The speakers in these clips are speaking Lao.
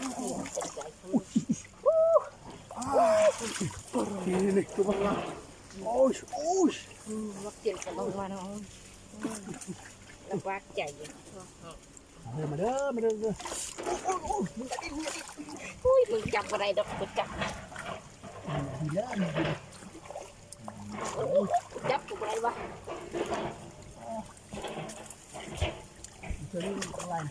ນີ້ ຕົກໃຈ ນີ້ ນີ້ ຕົວບັກລາ ໂອ້ຍ ໂອ້ຍ ອືມ ບັກເຈັນກໍລົງມາເນາະ ອືມ ລຳບາກໃຈຢູ່. ເດີ ມາເດີ ມາເດີ ໂອ້ຍ ໂອ້ຍ ໂອ້ຍ ມຶງຢ່າດີ້ ມຶງຢ່າດີ້ ອຸ້ຍ ມຶງຈັບບໍ່ໄດ້ດອກ ບໍ່ຈັບ ດີແລ້ວ ດີແລ້ວ ໂອ້ຍ ຈັບບໍ່ໄດ້ວະ ໂອ້ຍ ເຈົ້ານີ້ມັນອອນລາຍ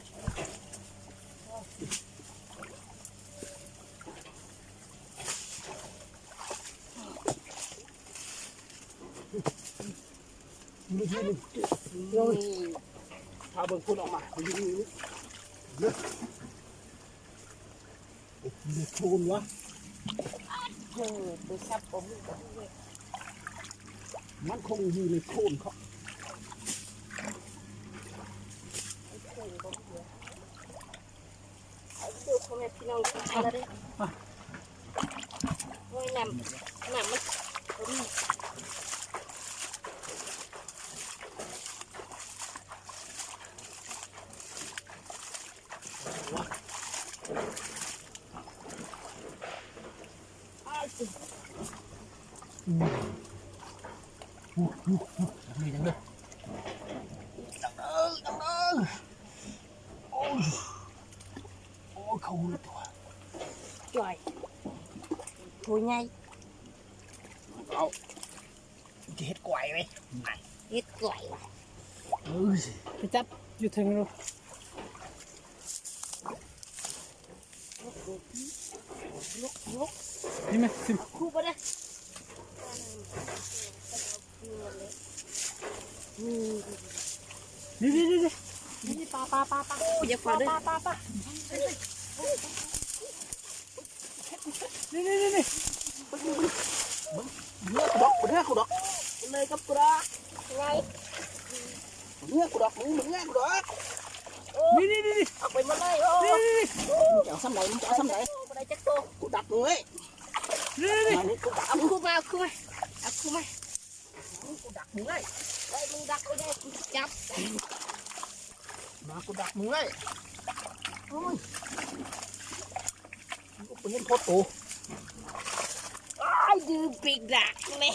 ພາເບິ່ງຄົນອອກມາ ຢູ່ນີ້ ເອີ ໂອ້ ມີໂຄນວະ ເອີ ໂທລະສັບບໍ່ມີ ມັນຄົງຢູ່ໃນໂຄນເນາະ ເດີ ພໍ່ແມ່ພີ່ນ້ອງ ກິນເຂົ້າແລ້ວເດີ ໂອ້ຍ ນ້ຳ ນ້ຳມັນບໍ່ມີ ນີ້ຍັງເດີ ຍັງເດີ ຍັງເດີ ໂອ້ຍ ໂອ້ຍ ເຂົ້າຫົວຕົວ ຈ່ອຍ ຕົວໃຫຍ່ ເອົາ ຈະເຮັດກ້ອຍເວີຍ ເຮັດກ້ອຍວະ ເອີຍ ໄປຈັບຢູ່ເທິງໂລດ ຍົກ ຍົກ ນີ້ແມ່ ຂຶ້ນ ຄູບໍ່ໄດ້ ນີ້ ນີ້ ນີ້ ນີ້ ນີ້ ປາ ປາ ປາ ປາ ໂອ້ຍ ຢ່າປາເດີ ປາ ປາ ປາ ນີ້ ນີ້ ນີ້ ນີ້ ເບິ່ງ ເບິ່ງ ເບິ່ງ ເຫຼືອກູດອກ ເຫຼືອກູດອກ ເລີຍກັບກູດອກ ໄງ ເບິ່ງ ເມືອກູດອກ ມຶງເມືອກູດອກ. ນີ້ໆໆ ເອົາໄປໝົດເລີຍ. ໂອ້ ນີ້ໆໆ ມຶງຈະເອົາສ່ຳໃດ ມຶງຈະເອົາສ່ຳໃດ? ບໍ່ໄດ້ຈັກໂຕ ກູດັກມຶງເລີຍ. ນີ້ໆໆ ມານີ້ ກູດັກ ເອົາຄູ່ມາ ເອົາຄູ່ມາ ເອົາຄູ່ມາ. ກູດັກມຶງເລີຍ. ເອີຍ ມຶງດັກກູແດ່ ກູຈັບ. ມາ ກູດັກມຶງເລີຍ. ໂອ້ຍ ກູບໍ່ເຫັນພໍໂຕ. ໂອ້ຍ ດືປີກດັກແມ່.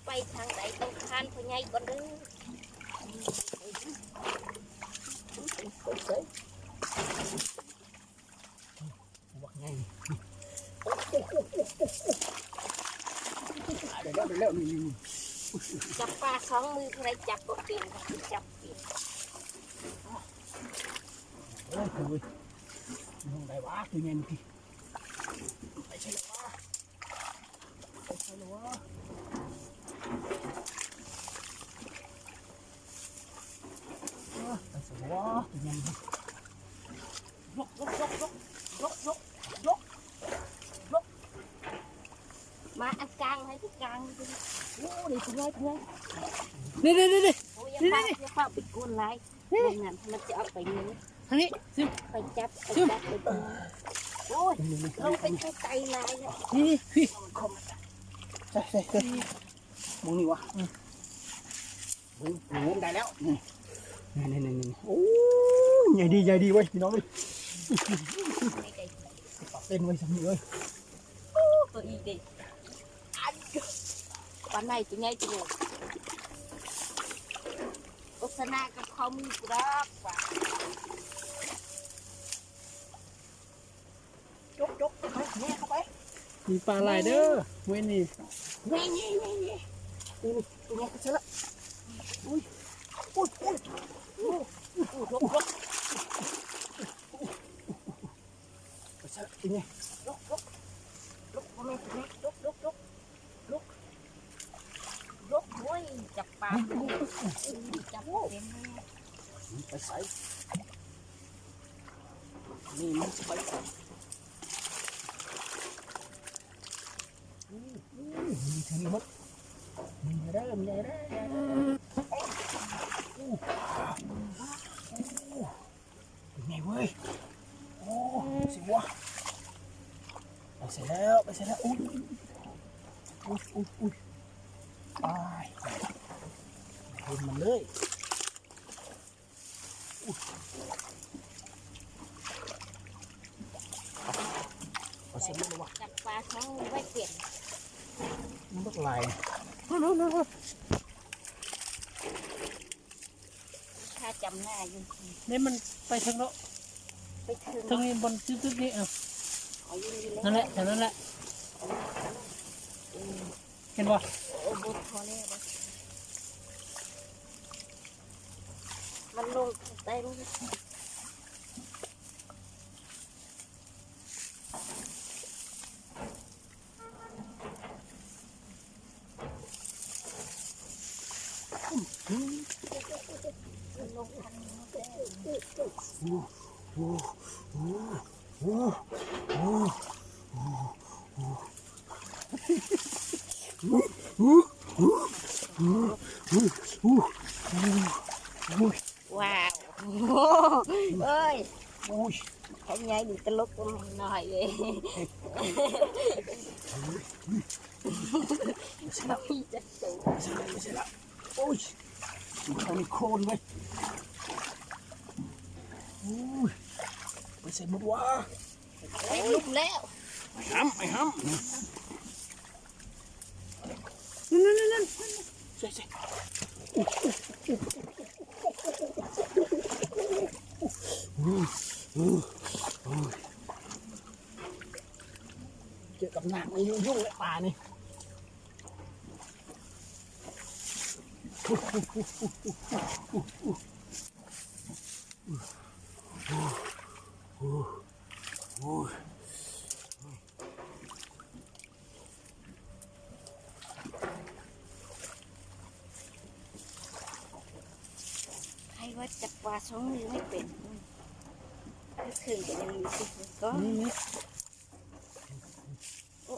ໄປທາງໃດຕ້ອງຜ່ານພໍ່ໃຫຍ່ກ່ອນເດີ. ບັກໃຫຍ່ ໄດ້ແລ້ວ ໄດ້ແລ້ວ ນີ້ໆ ຈັບປາສອງມື ຜູ້ໃດຈັບບໍ່ເປັນ ຈັບເປັນ. ໂອ້ຍ ໂອ້ຍ ມອງໄດ້ຫວາ ຕົວໃຫຍ່ນີ້. ໄປໃສແລ້ວວະ ໄປໃສແລ້ວວະ ເອີ ໄປໃສແລ້ວວະ ຕົວໃຫຍ່ນີ້. ຍົກ ຍົກ ຍົກ ຍົກ ຍົກ ຍົກ ຍົກ ຍົກ ມາອັນກາງໃຫ້ກາງ. ໂອ້ ນີ້ຕົວໃຫຍ່ ຕົວໃຫຍ່ ນີ້ໆໆ ໂອ້ຍ ຢ່າ ນີ້ໆໆ ຢ່າພາໄປກົນຫຼາຍ. ນັ້ນ ມັນຈະເອົາໄປນີ້ ທາງນີ້ ຊິ ໄປຈັບ ໄປຈັບ ໄປຈັບ. ໂອ້ຍ ລົງໄປທາງໄກຫຼາຍແລ້ວ. ນີ້ໆ ພີ່ ໃສ່ໆໆ ມອງນີ້ວະ. ອືມ ໂອ້ ໄດ້ແລ້ວ ນີ້ ນີ້ໆໆ. ໂອ້ ໃຫຍ່ດີ ໃຫຍ່ດີເວີຍ ພີ່ນ້ອງເອີຍ. ປາເຕັ້ນເວີຍ ຊ່ຳນີ້ເວີຍ. ໂອ້ ຕົວອີກເດ້. ອັນ ປານໃດ ຕົວໃຫຍ່ ຕົວໃຫຍ່. ໂຄສະນາກັບເຂົາມີພຸ້ນດອກວ່າ. ຍົກໆ ເຂົ້າໄປ ແຍ່ເຂົ້າໄປ. ມີປາຫຼາຍເດີ ເວັນນີ້. ແຍ່ໆໆໆ ນີ້ ນີ້ ຕົວໃຫຍ່ກວ່າຊັ້ນລະ. ອຸ້ຍ ອຸ້ຍ ອຸ້ຍ ອຸ້ຍ ຍົກໆ. ໄປຊະ ກິນນີ້ ລຸກ ລຸກ ລຸກ ບໍ່ແມ່ນ ລຸກ ລຸກ ລຸກ ລຸກ ລຸກ ໂອ້ຍ ຈັບປາ ຈັບເຕັມເລີຍ. ມັນໄປໃສ ນີ້ມັນຊິໄປໃສ? ໂອ້ ໂອ້ ມັນເຖິງໝົດ ມັນເດີ ມັນເດີ ໂອ້ ໂອ້ ໂອ້. ເປັນໄງເວີຍ ໂອ້ ຊິວະ ໄປໃສແລ້ວ ໄປໃສແລ້ວ ອຸ້ຍ ອຸ້ຍ ອຸ້ຍ ອຸ້ຍ ຕາຍ ເຫັນມັນເລີຍ ອຸ້ຍ ໄປໃສແລ້ວວະ ຈັບປາເຂົາໄວ້ປ່ຽນ ມັນບັກຫຼາຍ ໂອ້ ໂອ້ ໂອ້ ໂອ້. ຖ້າຈຳໜ້າຢູ່ ນີ້ມັນໄປເທິງເນາະ ໄປເທິງ ເທິງນີ້ບ່ອນຕຶກໆນີ້ ເອົາ ເອົາຢູ່ນີ້ແຫຼະ ນັ້ນແຫຼະ ແຖວນັ້ນແຫຼະ ເຫັນບໍ່? ໂອ້ ບໍ່ພໍແລ້ວ ມັນລົງໄປ. ວ້າວ ໂອ້ຍ ໂອ້ຍ ຂະໃຫຍ່ນີ້ຕະຫຼົກກວ່ານ້ອຍເດ້. ໂອ້ຍ ມັນມີໂຄນເວີຍ ໂອ້ຍ ໄປໃສໝົດວະ? ໄປຫຼຸມແລ້ວ ໄປຫຳ ໄປຫຳ ນັ້ນໆໆ ເຈີກັບນ້ຳນີ້ຫຍຸ້ງໆ ແຫຼະປານີ້. ໃຜວ່າຈັບປາສອງມືໄມ່ເປັນ ອືມ ເຄື່ອງກໍຍັງມີຕິດໄວ້ກ່ອນ ນີ້ ນີ້.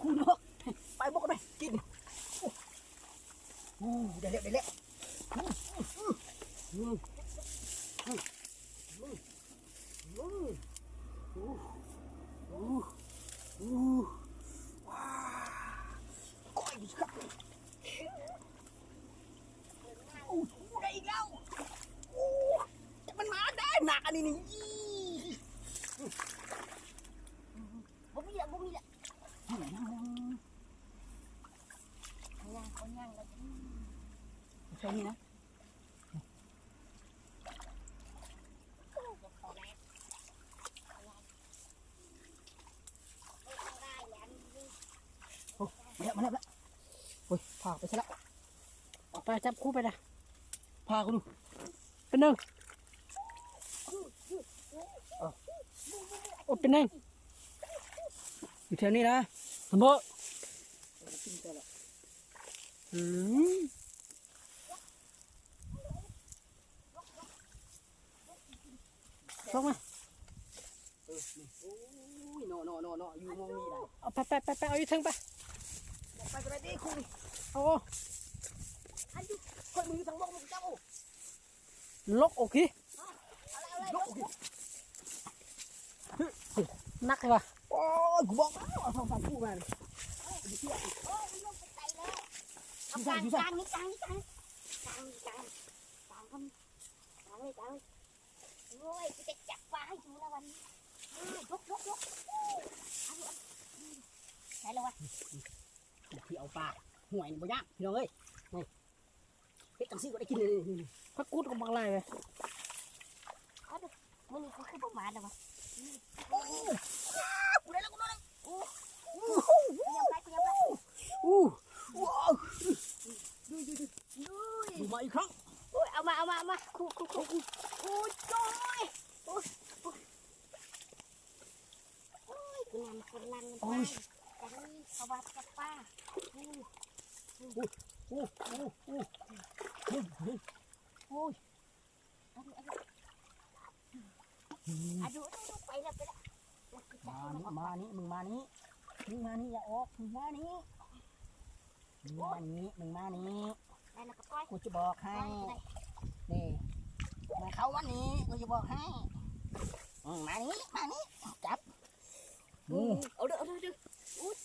ຄູນອກ ໄປບໍ່ໄປກິນ. ໂອ້ ໄດ້ແລ້ວ ໄດ້ແລ້ວ. ໂອ້ ໄດ້ອີກແລ້ວ. ໂອ້ ມັນມາໄດ້ໜ້າອັນນີ້ນີ້. ນີ້ນະ ໂອ້ ມາແລ້ວ ມາແລ້ວ ໂອ້ຍ ພາໄປຊະລະ ເອົາໄປ ຈັບຄູ່ໄປນະ ພາກູດູ ເປັນໜຶ່ງ ໂອ້ ເປັນໜຶ່ງ ຢູ່ແຖວນີ້ນະ ສຳໂພ ອືມ ຊອກມາ ເອີ ນີ້ ໂອ້ຍ ເນາະ ເນາະ ເນາະ ເນາະ ຢູ່ໝ່ອງນີ້ໄດ໋ ເອົາໄປ ໄປ ໄປ ໄປ ເອົາຢູ່ເທິງໄປ ໄປກໍໄດ້ເດ້ ຄຸນ ໂອ້ ອັນຢູ່ ຂ້ອຍມືທັງບອກມັນເຈົ້າ ລົກ ໂອເຄ ໜັກເລີຍວ່າ ໂອ້ຍ ກູບອກແລ້ວ ເອົາສອງສາມຄູ່ມານີ້ ເອົາກາງ ກາງນີ້ ກາງນີ້ ກາງ ກາງນີ້ ກາງ ກາງ ກາງນີ້ ກາງນີ້ ໂອ້ຍ ກູຈະຈັບປາໃຫ້ດູລະວັນນີ້ ເອີ ຍົກ ຍົກ ຍົກ ເອົາ ເອົາ ໃສ່ລະວະ ທີ່ເອົາປາຫ້ວຍນີ້ບໍ່ຍາກ ພີ່ນ້ອງເອີຍ ນີ້ ເຮັດຈັ່ງຊີ້ກໍໄດ້ກິນເລີຍນີ້ ຜັກກູດກໍບັກຫຼາຍເລີຍ ເອົາດູ ມື້ນີ້ກູຄືບໍ່ມານແລ້ວວະ ໂອ້ ກູໄດ້ແລ້ວ ກູໄດ້ແລ້ວ ໂອ້ ໂອ້ ກູຍາມໄປ ກູຍາມໄປ ໂອ້ ວ້າວ ດຸຍ ດຸຍ ດຸຍ ດຸຍ ມາອີກຄັ້ງ ໂອ້ຍ ເອົາມາ ເອົາມາ ເອົາມາ ຄູ ຄູ ຄູ ໂອ້ຍ ໂອ້ຍ ໂອ້ຍ ໂອ້ຍ ໂອ້ຍ ກູນຳຄົນລັງມັນໄປ ໂອ້ຍ ຈັງນີ້ເຂົາວ່າຈັບປາ ໂອ້ຍ ໂອ້ຍ ໂອ້ຍ ໂອ້ຍ ໂອ້ຍ ເອົາດູ ເອົາດູ ອືມ ອາ ດູ ດູ ດູ ໄປແລ້ວ ໄປແລ້ວ ມານີ້ ມານີ້ ມຶງມານີ້ ມຶງມານີ້ ຢ່າອອກ ມຶງມານີ້ ມຶງມານີ້ ມຶງມານີ້ ໄດ້ແລ້ວກໍປ່ອຍ ກູຈະບອກໃຫ້ ປ່ອຍ ນີ້ ມາເຂົ້າມານີ້ ກູຈະບອກໃຫ້ ອືມ ມານີ້ ມານີ້ ຈັບ ອືມ ອືມ ເອົາເດີ ເອົາເດີ ເອົາເດີ ອຸ້ຍ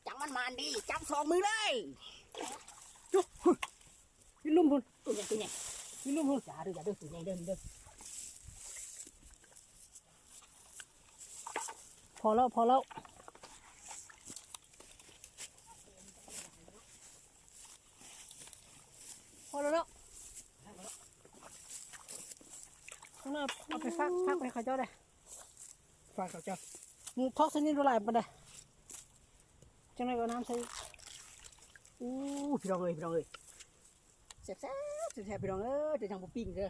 ຈັບມັນມານີ້ ຈັບສອງມືເລີຍ ຈຸ ຢູ່ລຸ່ມພຸ້ນ ຕົວໃຫຍ່ ຕົວໃຫຍ່ ຢູ່ລຸ່ມພຸ້ນ ຢ່າເດີ ຢ່າເດີ ຕົວໃຫຍ່ເດີ ເດີ ພໍແລ້ວ ພໍແລ້ວ ພໍແລ້ວເນາະ ຂ້າງໜ້າເອົາໄປຝາກ ຝາກໄວ້ເຂົາເຈົ້າເດ້ ຝາກເຂົາເຈົ້າ ທອກຊະນິດບໍ່ຫຼາຍປານໃດ ຈັກໜ້ອຍກໍເອົານ້ຳໃສ່ອີກ ອູ້ ພີ່ນ້ອງເອີຍ ພີ່ນ້ອງເອີຍ ແຊບໆ ແຊບໆ ພີ່ນ້ອງເອີຍ ແຕ່ຍັງບໍ່ປີ້ງເດີ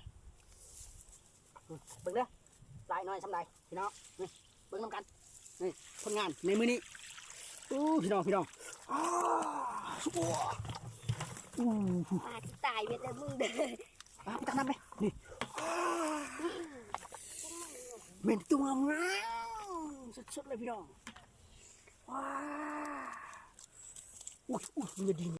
ເບິ່ງເດີ ຫຼາຍໜ້ອຍສ່ຳໃດ ພີ່ນ້ອງ ນີ້ ເບິ່ງນຳກັນ ນີ້ ຜົນງານໃນມື້ນີ້ ອູ້ ພີ່ນ້ອງ ພີ່ນ້ອງ ອ້າ ອູ້ ປາຊິຕາຍເບິດແລ້ວມຶງເດີ ປາໄປຕັກນ້ຳໄປ ນີ້ ອ້າ ແມ່ນຕົວງາມໆ ສົດໆ ເລີຍ ພີ່ນ້ອງ ວ້າ ອຸ້ຍ ອຸ້ຍ ເຫຼືອດີ